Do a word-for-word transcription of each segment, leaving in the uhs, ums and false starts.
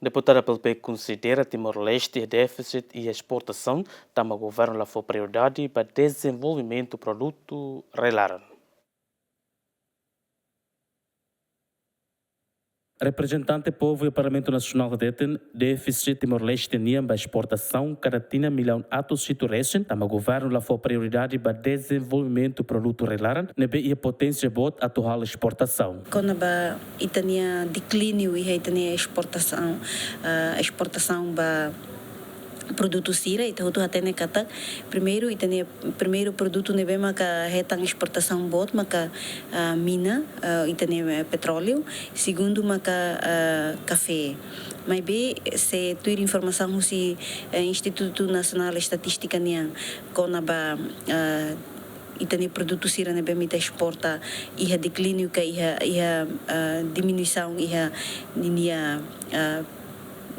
Deputada P L P konsidera Timor-Leste défisit iha esportasaun, tanba governu la fó prioridade ba dezenvolvimentu produtu rai-laran. Reprezentante povu iha Parlamentu Nasionál hateten, défisit Timor-Leste nian ba esportasaun kada tinan millaun atus hitu resin, tanba governu la fó prioridade ba dezenvolvimentu produtu rai-laran ne'ebé iha poténsia boot atu halo esportasaun. Kona-ba ita-nia deklíniu iha ita-nia esportasaun, ah, esportasaun ba produtu sira, ita hotu hatene katak, primeiru, ita-nia primeiru produtu ne'ebé maka hetan esportasaun boot maka, ah, mina, ah, ita-nia, eh, petróleu, segundu maka, ah, kafé. Maibé, se tuir informasaun husi, eh, Institutu Nasionál Estatístika nian, kona-ba, ah, ita-nia produtu sira ne'ebé mak ita esporta iha deklíniu ka iha, iha, ah, diminuisaun iha ninia, ah,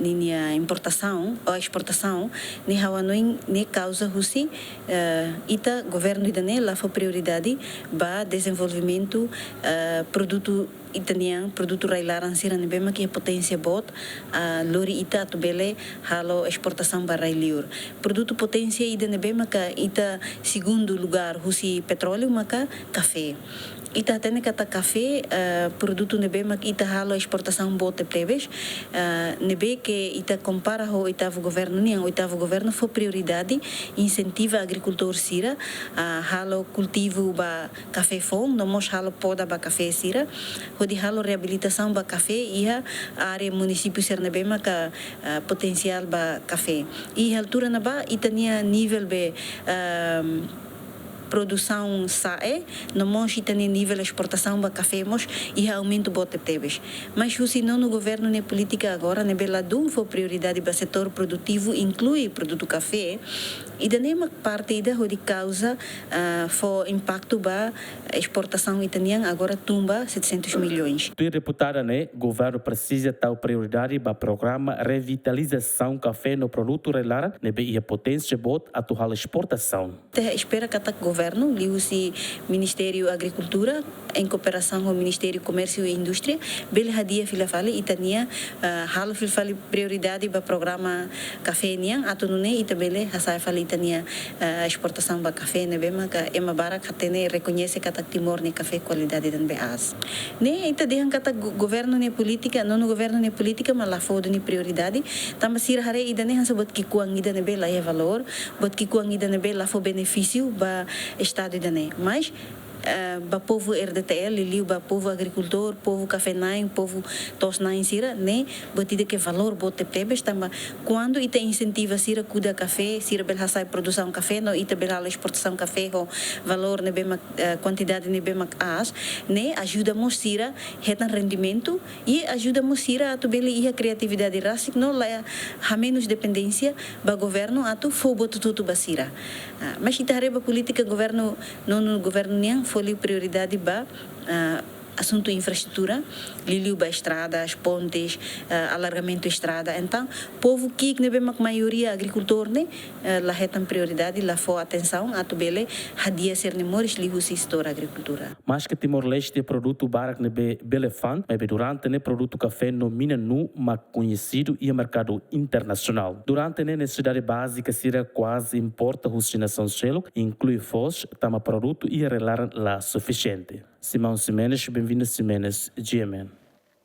ninia importasaun ou esportasaun, ne'e ha'u hanoin ne'e kauza husi, eh, ita governu ida-ne'e la fó prioridade ba dezenvolvimentu, eh, produtu ita-nian, produtu rai-laran sira ne'ebé mak iha poténsia boot, ah, lori ita atu bele halo esportasaun ba rai-liur. Produtu poténsia ida ne'ebé maka ita segundu lugár husi petróleu maka kafé. Ita hatene katak kafé, eh, produtu ne'ebé mak ita halo esportasaun boot tebetebes, eh, ne'ebé ke ita kompara ho oitavu governu nian, oitavu governu fó prioridade insentiva agrikultór sira, ah, halo kultivu ba kafé foun, no mós halo poda ba kafé sira, hodi halo reabilitasaun ba kafé iha área munisípiu sira ne'ebé maka, ah, poténsiál ba kafé. Iha altura ne'ebá, ita-nia nivel be, ehm, produsaun sa'e, no mós ita-nia nivel esportasaun ba kafé mós iha aumentu boot tebetebes. Mas husi nonu governu nia polítika agora, ne'ebé ladún fó prioridade ba setór produtivu, inklui produtu kafé, ida-ne'e mak parte ida hodi kauza, ah, fó impaktu ba esportasaun ita-nian agora tun ba setecentos milhões. Tuir deputada ne'e, governu presiza tau prioridade ba programa revitalizasaun kafé no produtu rai-laran ne'ebé iha poténsia boot atu halo esportasaun. Ita espera katak governu, liuhusi Ministériu Agrikultura, em kooperasaun ho Ministériu Komérsiu i Indústria, bele hadi'a fila fali ita-nia, ah, halo fila fali prioridade ba programa kafé nian, atu nune'e ita bele hasa'e fali ita-nia, ah, esportasaun ba kafé ne'ebé maka ema barak hatene, rekoñese katak Timor nia kafé kualidade ida ne'ebé aas. Ne'e ita dehan katak go-, governu nia polítika, nonu governu nia polítika mak la fó duni prioridade, tanba sira haree ida-ne'e hanesan buat ki'ikoan ida ne'ebé la iha valór, buat ki'ikoan ida ne'ebé la fó benefísiu ba Estadu ida-ne'e. Mas, eh, ba povu R D T L, liuliu ba povu agrikultór, povu kafé-na'in, povu to'os-na'in sira, ne'e buat ida ke valór boot tebetebes, tanba kuandu ita insentiva sira kuda kafé, sira bele hasa'e produsaun kafé, no ita bele halo esportasaun kafé ho valór ne'ebé mak, eh, kuantidade ne'ebé mak aas, ne'e ajuda mós sira hetan rendimentu, i ajuda mós sira atu bele iha kriatividade rasik no la hamenus dependénsia ba governu atu fó buat hotu-hotu ba sira. Ah, mas ita haree ba polítika governu, nonu governu nian fó liu prioridade ba, ah, asuntu infraestrutura, liuliu ba estradas, pontes, ah, alargamentu estrada. Entaun, povu ki'ik ne'ebé mak maioria agrikultór ne'e, eh, la hetan prioridade, la fó atensaun atu bele hadi'a sira-nia moris liuhusi setór agrikultura. Maske Timor-Leste iha produtu barak ne'ebé bele fa'an, maibé durante ne'e produtu kafé no mina-nuu mak koñesidu iha merkadu internasionál. Durante ne'e nesesidade bázika sira kuaze importa husi nasaun seluk, inklui foos, tanba produtu iha rai-laran la sufisiente. Simão Ximenes, Benvinda Ximenes, G M N.